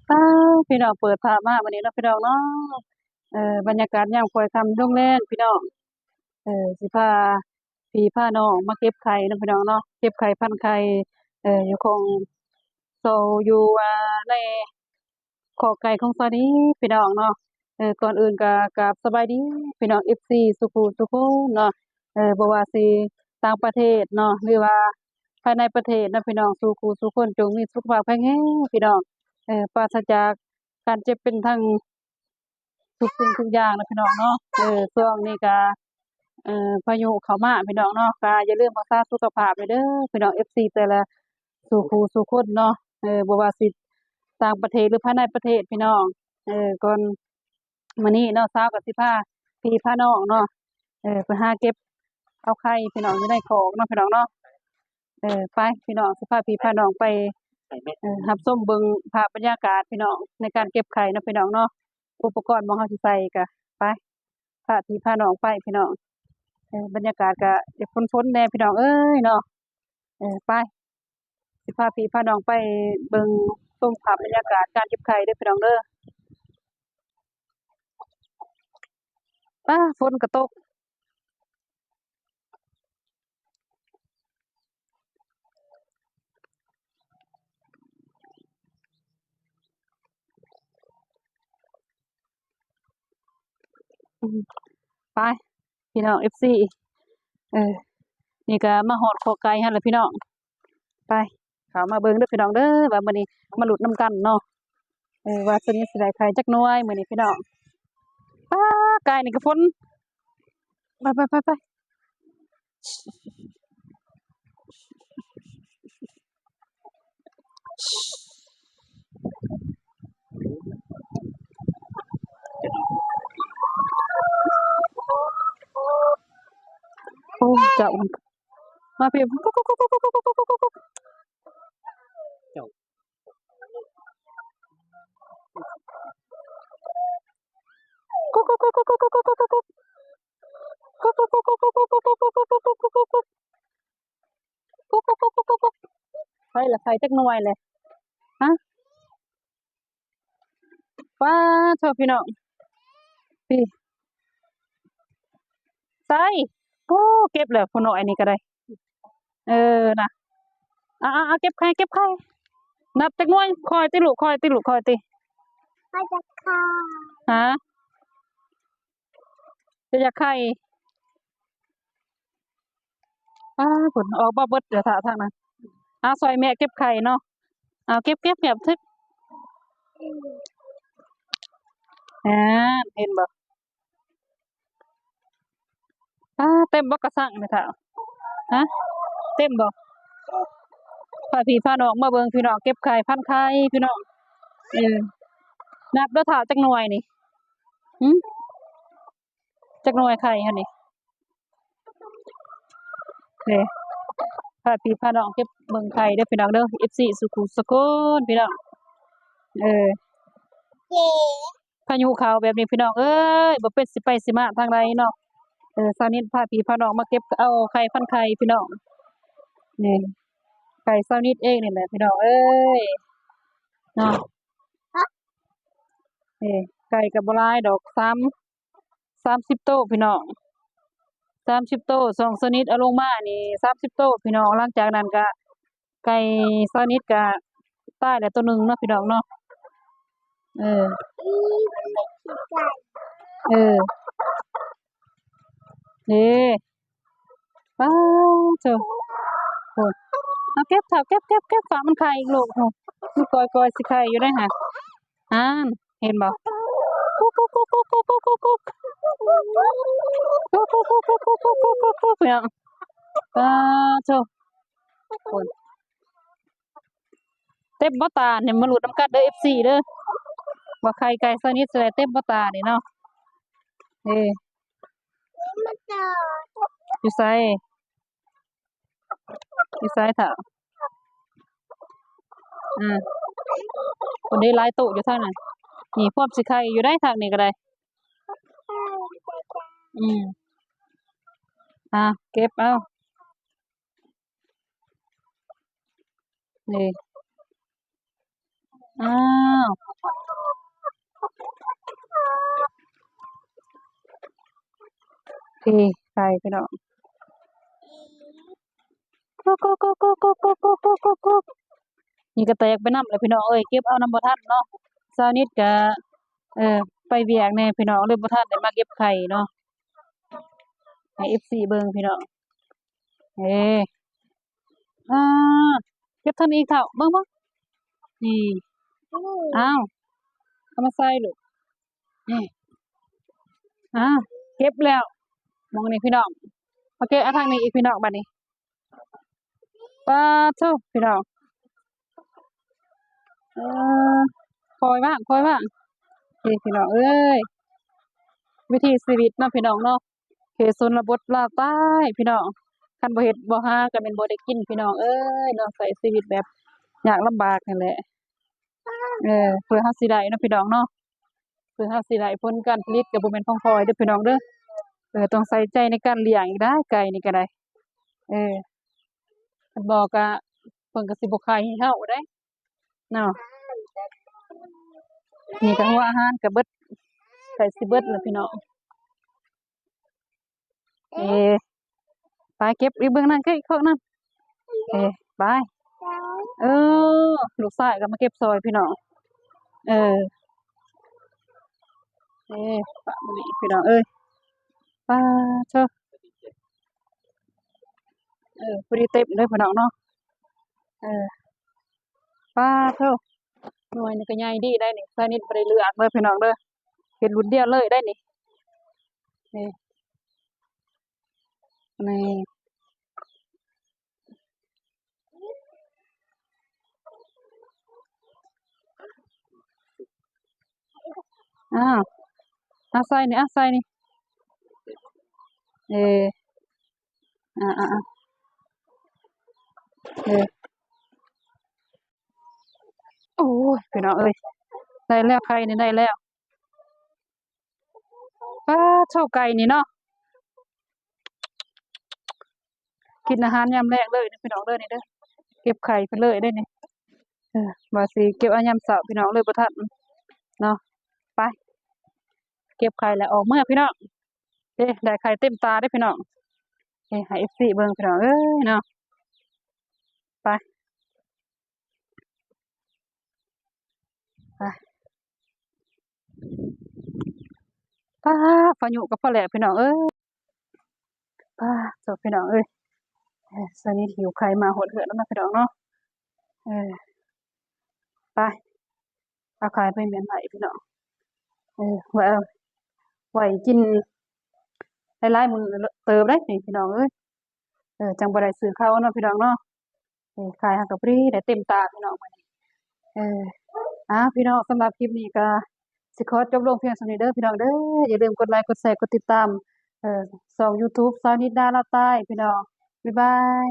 ອ້າວ ພີ່ນ້ອງ ເປີດພາບມາມື້ນີ້ເນາະ ພີ່ນ້ອງເນາະ ເອີ ບັນຍາກາດຍາມຄ່ອຍຄ່ຳລົງແລງ ພີ່ນ້ອງ ເອີ ຊິພາພີ່ພານ້ອງມາເກັບໄຂ່ເນາະ ພີ່ນ້ອງເນາະ ເກັບໄຂ່ ພັນໄຂ່ ເອີ ຢູ່ຂອງ ເຊົາຢູ່ ອ່າ ໃນ ຄອກໄກ່ຂອງຊາວນິດ ພີ່ນ້ອງເນາະ ເອີ ກ່ອນອື່ນກໍກາບສະບາຍດີພີ່ນ້ອງ ເອັຟຊີ ສູ່ຜູ້ສູ່ຄົນເນາະ ເອີ ບໍ່ວ່າຊິຕ່າງປະເທດເນາະ ຫຼືວ່າພາຍໃນປະເທດເນາະ ພີ່ນ້ອງ ສູ່ຜູ້ສູ່ຄົນ ຈົ່ງມີສຸຂະພາບແຂງແຮງ ພີ່ນ້ອງ ເອີ ປາສະຈາກການເຈັບເປັນທັງ ທຸກສິ່ງທຸກຢ່າງນະພີ່ນ້ອງເນາະ ເອີ ຊ່ວງນີ້ກະ ເອີ ພາຍຸເຂົ້າມາພີ່ນ້ອງເນາະ ກະຢ່າລືມຮັກສາສຸຂະພາບເດີພີ່ນ້ອງ ເອັຟຊີ ແຕ່ລະສູ່ຜູ້ສູ່ຄົນເນາະ ເອີ ບໍ່ວ່າຊິຕ່າງປະເທດ ຫຼື ພາຍໃນປະເທດພີ່ນ້ອງ ເອີ ກ່ອນມື້ນີ້ເນາະ ສາວກະຊິພາພີ່ພານ້ອງເນາະ ເອີ ໄປຫາເກັບເອົາໄຂ່ພີ່ນ້ອງ ຢູ່ໃນຄອກເນາະ ພີ່ນ້ອງເນາະ ເອີ ໄປພີ່ນ້ອງ ຊິພາພີ່ພານ້ອງໄປ ເອີ ຮັບຊົມເບິ່ງພາບບັນຍາກາດພີ່ນ້ອງ ໃນການເກັບໄຂ່ເນາະ ພີ່ນ້ອງເນາະ ອຸປະກອນໝ່ອງເຮົາຊິໃສ່ກະໄປ ພາພີ່ພານ້ອງໄປພີ່ນ້ອງ ເອີ ບັນຍາກາດກະຢາກຝົນໆແດ່ພີ່ນ້ອງເອີຍເນາະ ເອີ ໄປ ຊິພາພີ່ພານ້ອງໄປເບິ່ງຊົມພາບບັນຍາກາດການເກັບໄຂ່ເດີພີ່ນ້ອງເດີ ອ້າ ຝົນກະຕົກ ອືມ ໄປພີ່ນ້ອງ ເອັຟຊີ ເອີ ນີ້ກະມາຮອດຄອກໄກ່ຫັ້ນລະພີ່ນ້ອງ ໄປ ເຂົ້າມາເບິ່ງເດີພີ່ນ້ອງເດີ ວ່າມື້ນີ້ມາລຸ້ນນຳກັນເນາະ ເອີ ວ່າຊາວນິດຊິໄດ້ໄຂ່ຈັກໜ່ວຍມື້ນີ້ພີ່ນ້ອງ ປ້າ ກາຍນີ້ກະຝົນ ໄປໆໆໆ ໂອ້ ເຈົ້າ ມາພີ່ ໃຜລະ ໃຜຈັກໜ່ວຍແຫຼະ ຮະ ປ້າໂທ້ ພີ່ນ້ອງ ພີ້ ໃສ ໂອ້ ເກັບແລ້ວ ຜູ້ນ້ອຍນີ້ກະໄດ້ ເອີ ນະ ເອົາໆໆ ເກັບໄຂ່ ເກັບໄຂ່ ນັບຈັກໜ່ວຍ ຄ່ອຍຕິລູກ ຄ່ອຍຕິລູກ ຄ່ອຍຕິ ໃຜຈັກໄຂ່ ຮະ ຈະຢາກໄຂ່ ອ້າ ພຸ້ນ ອອກມາເບິດແລ້ວ ຖ້າທາງນັ້ນ ເອົາ ຊ່ອຍແມ່ເກັບໄຂ່ເນາະ ເອົາ ເກັບໆ ເກັບ ເກັບ ເຫັນບໍ່ ອ້າ ເຕັມບໍ່ກະສັງແມ່ເຖົ້າ ຮະ ເຕັມບໍ່ ພາພີ່ພານ້ອງມາເບິ່ງ ພີ່ນ້ອງ ເກັບໄຂ່ ພັນໄຂ່ ພີ່ນ້ອງ ເອີ ນັບເດີເຖົ້າ ຈັກໜ່ວຍນີ້ ຫື ຈັກໜ່ວຍໄຂ່ຫັ້ນນີ້ ເດ້ ພາພີ່ພານ້ອງເກັບເບິ່ງໄຂ່ເດີພີ່ນ້ອງເດີ ເອັຟຊີ ສູ່ຜູ້ສູ່ຄົນ ພີ່ນ້ອງ ເອີ ພາຍຸເຂົ້າແບບນີ້ພີ່ນ້ອງເອີຍ ບໍ່ເປັນຊິໄປຊິມາທາງໃດເນາະ ເອີ ຊາວນິດພາພີ່ພານ້ອງມາເກັບເອົາໄຂ່ ພັນໄຂ່ ພີ່ນ້ອງ ນີ້ ໄກ່ຊາວນິດເອງນີ້ແຫຼະ ພີ່ນ້ອງເອີຍ ເນາະ ນີ້ ໄກ່ກະບໍ່ຫຼາຍດອກ ສາມ ສາມສິບໂຕພີ່ນ້ອງ ສາມສິບໂຕ ຊ່ອງຊາວນິດເອົາລົງມານີ້ ສາມສິບໂຕພີ່ນ້ອງ ຫຼັງຈາກນັ້ນກະ ໄກ່ຊາວນິດກະຕາຍແລ້ວໂຕໜຶ່ງເນາະ ພີ່ນ້ອງເນາະ ເອີ ເອີ ເດ້ ປ້າໂທ້ ໂອ້ຍ ເອົາເກັບເຖົ້າ ເກັບ ເກັບ ເກັບ ຝາກມັນໄຂ່ອີກລູກ ໂອ້ ມັນກ່ອຍໆ ຊິໄຂ່ຢູ່ໄດ໋ຫະ ຫັ້ນ ເຫັນບໍ່ ກຸກໆ ພີ່ນ້ອງ ປ້າໂທ້ ໂອ້ຍ ເຕັມບໍ່ຕານີ້ ມາລຸ້ນນຳກັນເດີ ເອັຟຊີ ເດີ ວ່າໄຂ່ໄກ່ຊາວນິດຊິໄດ້ເຕັມບໍ່ຕານີ້ເນາະ ເອີ ຢູ່ໃສ ຢູ່ໃສເຖົ້າ ອືມ ຄົນໄດ້ຫຼາຍໂຕຢູ່ທາງນັ້ນ ນີ້ ພວມຊິໄຂ່ຢູ່ໄດ໋ ທາງນີ້ກະໄດ້ ອືມ ອ່າ ເກັບເອົາ ນີ້ ອ້າວ ເພໄປພີ່ນ້ອງ. ກົກໆໆໆໆໆ ນີ້ກໍແຕກໄປນຳແຫຼະພີ່ນ້ອງເອີຍ ເກັບເອົານຳບໍ່ທັນເນາະ. ຊາວນິດກໍ ເອີ ໄປວຽກແດ່ພີ່ນ້ອງ ເລີຍບໍ່ທັນໄດ້ມາເກັບໄຂ່ເນາະ ໃຫ້ເອັຟຊີເບິ່ງພີ່ນ້ອງ. ເອີ ອ່າ ເກັບທາງນີ້ອີກເຖົ້າ ເບິ່ງ ເບິ່ງ ນີ້ ອ້າວ ເອົາມາໃສ່ລູກ ນີ້ ອ່າ ເກັບແລ້ວ ໝ່ອງນີ້ພີ່ນ້ອງ ມາເກັບເອົາທາງນີ້ອີກພີ່ນ້ອງ ບາດນີ້ ປາດໂທ້ ພີ່ນ້ອງ ເອີ ຄ່ອຍວາງ ຄ່ອຍວາງ ນີ້ພີ່ນ້ອງເອີຍ ວິຖີຊີວິດເນາະ ພີ່ນ້ອງເນາະ. ເຂດຊົນນະບົດລາວໃຕ້ພີ່ນ້ອງ ຄັນບໍ່ເຮັດບໍ່ຫາກໍແມ່ນບໍ່ໄດ້ກິນພີ່ນ້ອງເອີຍເນາະ ໃຊ້ຊີວິດແບບຍາກລຳບາກນີ້ແຫຼະ ເອີ ເພື່ອເຮົາຊິໄດ້ເນາະພີ່ນ້ອງເນາະ ເພື່ອເຮົາຊິໄດ້ຜົນການຜະລິດກໍບໍ່ແມ່ນຂອງຂ້ອຍເດີພີ່ນ້ອງເດີ ເອີ ຕ້ອງໃສ່ໃຈໃນການລ້ຽງອີກໄດ໋ ໄກ່ນີ້ກໍໄດ້ ເອີ ຄັນບໍ່ກໍເພິ່ນກໍຊິບໍ່ໄຂ່ໃຫ້ເຮົາໄດ໋ ເນາະ ນີ້ກໍຫົວອາຫານກໍເບິດ ໃກ້ຊິເບິດແລ້ວພີ່ນ້ອງ ເອີ ໄປເກັບອີກເບິ່ງນັ້ນ ເກັບອີກຄອກນັ້ນ ເອີ ໄປ ເອີ ລູກຊາຍກໍມາເກັບຊ່ອຍພີ່ນ້ອງ ເອີ ເອີ ປາດນີ້ພີ່ນ້ອງເອີຍ ປາດໂທ້ ເອີ ພໍດີເຕັມເດີພີ່ນ້ອງເນາະ ເອີ ປາດໂທ້ ໜ່ວຍນີ້ກໍໃຫຍ່ດີໄດ໋ນີ້ ຊາວນິດບໍ່ໄດ້ເລືອກເດີພີ່ນ້ອງເດີ ເຮັດລຸ້ນດຽວເລີຍໄດ໋ນີ້ ນີ້ ນີ້ ອ້າວ ເອົາໃສ່ນີ້ ເອົາໃສ່ນີ້ ເອີ ອ່າໆໆ ເອີ ໂອ້ຍ ພີ່ນ້ອງເອີຍ ໄດ້ແລ້ວ ໄຂ່ນີ້ໄດ້ແລ້ວ ປາດໂທ້ ໄກ່ນີ້ເນາະ ກິນອາຫານຍາມແລງເລີຍເດີພີ່ນ້ອງເດີ ນີ້ເດີ ເກັບໄຂ່ເພິ່ນເລີຍເດ້ນີ້ ເອີ ວ່າຊິເກັບເອົາຍາມເຊົ້າພີ່ນ້ອງ ເລີຍບໍ່ທັນເນາະ ໄປ ເກັບໄຂ່ແລ້ວອອກເມືອພີ່ນ້ອງ ເດ້ ໄດ້ໄຂ່ເຕັມຕາເດ້ພີ່ນ້ອງ ເດ້ ໃຫ້ເອັຟຊີເບິ່ງພີ່ນ້ອງເອີຍເນາະ ໄປ ໄປ ປາດ ພາຍຸກໍພໍແລ້ວພີ່ນ້ອງເອີຍ ປາດ ໂທ້ ພີ່ນ້ອງເອີຍ ເອີ ຊາວນິດຫິ້ວໄຂ່ມາຮອດເຮືອນແລ້ວເນາະພີ່ນ້ອງເນາະ ເອີ ໄປ ເອົາໄຂ່ໄປແມ່ນໄວ້ພີ່ນ້ອງ ເອີ ໄວ້ ໄວ້ກິນຫຼາຍໆມື້ເຕີບໄດ໋ນີ້ພີ່ນ້ອງເອີຍ ເອີ ຈັ່ງບໍ່ໄດ້ຊື້ເຂົ້າເນາະພີ່ນ້ອງເນາະ ເອີ ໄຂ່ເຮົາກໍພໍດີໄດ້ເຕັມຕາພີ່ນ້ອງມື້ນີ້ ເອີ ອ້າວ ພີ່ນ້ອງ ສຳລັບຄລິບນີ້ກໍຊິຂໍຈົບລົງພຽງສ່ຳນີ້ເດີພີ່ນ້ອງເດີ ຢ່າລືມກົດໄລ ກົດແຊ ກົດຕິດຕາມ ເອີ ຊ່ອງຢູທູບ ຊາວນິດດາລາວໃຕ້ພີ່ນ້ອງ ບາຍບາຍ.